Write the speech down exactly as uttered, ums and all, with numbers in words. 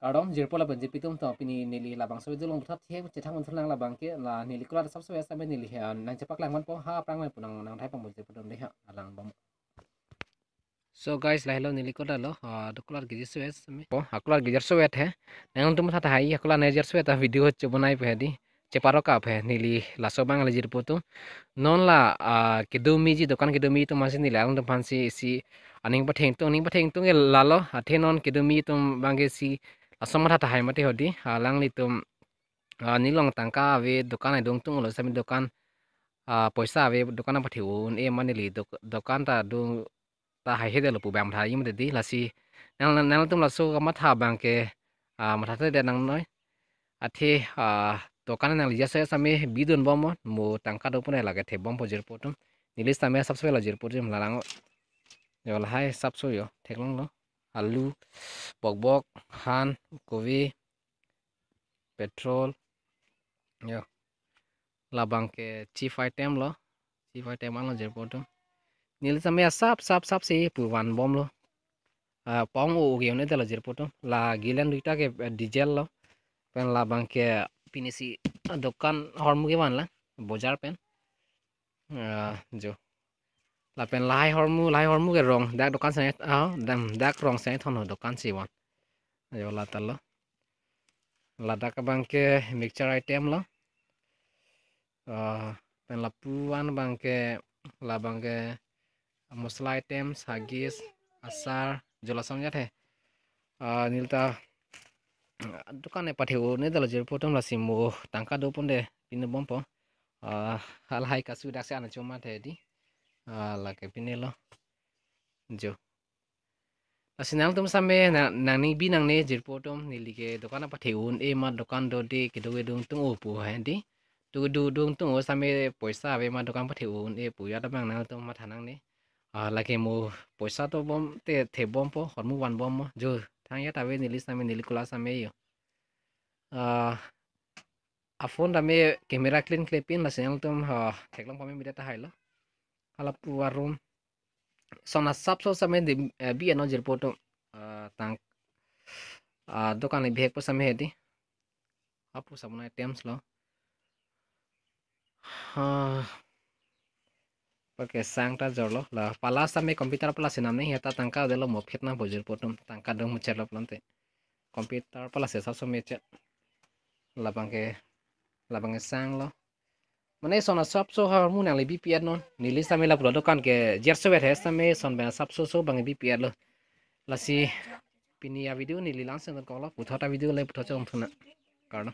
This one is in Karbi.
Kardom jirpo lapen jirpi atum, to pini neli labangso video along puthot thek chethang manthun lang labang ke, la neli kulat asapso ya sampai neli ha nangchepaklangponpo, ha aphrang nangpu nang nangthai pangpo jirpo atum dei, ha alang bom. So guys, lahelo neli kulat lo, ah, do kulat girjir so ya sampai. Oh, ha kulat girjir so ya he. Nangtum matha tahai, ha kulat girjir so ya ta video chobonai pu he dei. Cheparok ap he, neli laso abang le jirpo atum. Non la, ah, kedo meji, dokan kedo meji atum aphansi neli alangtum aphansi isi aning pathengtung, aning pathengtung ke lalo, athe non kedo meji atum abang ke si laso matha tahai mate ho dei, alanglitum, ah, nelong tangka ave, dokan adung tung lo sami dokan, ah, poisa ave, dokan apathe un-e ma neli dok-, dokan ta do ta haihe detlo pu abang matha imut dei, lasi nang, nang, nangtum laso kamatha abang ke, ah, matha te det nangnoi. Athe, ah, dokan nangli jasa sampai bidun bom mo, mo tangka do pune lake thebompo jirpo atum. Neli sampai asapso la jirpo atum lalang. Yo lahai asapso yo, theklonglo. Alu, bokbok, han, kobi, petrol. Yo. Labang ke chief item lo. Chief item along jirpo atum. Neli sampai asap, sap, sap si pu vanbomlo. Ah, pong o ugi un-e detlo jirpo atum. La gilen duita ke, eh, diesel lo. Pen labang ke pini si, ah, dokan ahormu kevan lang. Bojar pen. Ah, jo. Lapen lahai ahormu, lahai ahormu ke rong. Dak dokan sene, ah, dam, dak rong sene thon ho dokan si van. Jo la ta lo. Ladak abang ke mixture item lo. Ah, pen lapu-an abang ke, labang ke masala item, Huggies, achar, jo lason jat he. Ah, neli ta dokan apathe un-e detlo jirpo atum, lasi mo tangka do pune pine bompo. Ah, halahai kasu dak si ana choma the dei. Ah, lake pinelo. Jo. Lasi nangtum sampai na, nangning bi nangne jirpo atum, neli ke dokan apathe un-e ma, dokan do dei, kedo kedung tung o pu he dei. Do kedung tung o sampai poisa ave ma dokan pathe un-e pu ya ta abang nangtum matha nangne. Ah, lake mo poisa dobom te thebompo, ahormu vanbom mo. Jo, thang ya ta ave neli sampai, neli kulat sampai yo. Ah, aphone tame camera clean klepin, lasi nangtum, ah, theklong pame media tahai lo. Hala pu arum. Son asapso sampai dei, eh, bi-et non jirpo atum, ah, tang, ah, dokan le bihek po sampai he dei. Hapu sabun items lo. Ah, okay, sang ta jorlo. La pala sampai computer pala si namne, ya ta tangka detlo mo phet nangpo jirpo atum. Tangka dong muchelo plante. Computer pala si asapso mechet. Labang ke, labang ke sang lo. Mane son asapso ahormu nangli bipet non. Neli sampai lapu dokan ke girjir so ya he sampai son abang asapso so abang bipet lo. Lasi pini avideo neli la-an si nangkoklo, puthot avideo le puthot chongthunang. Kardom.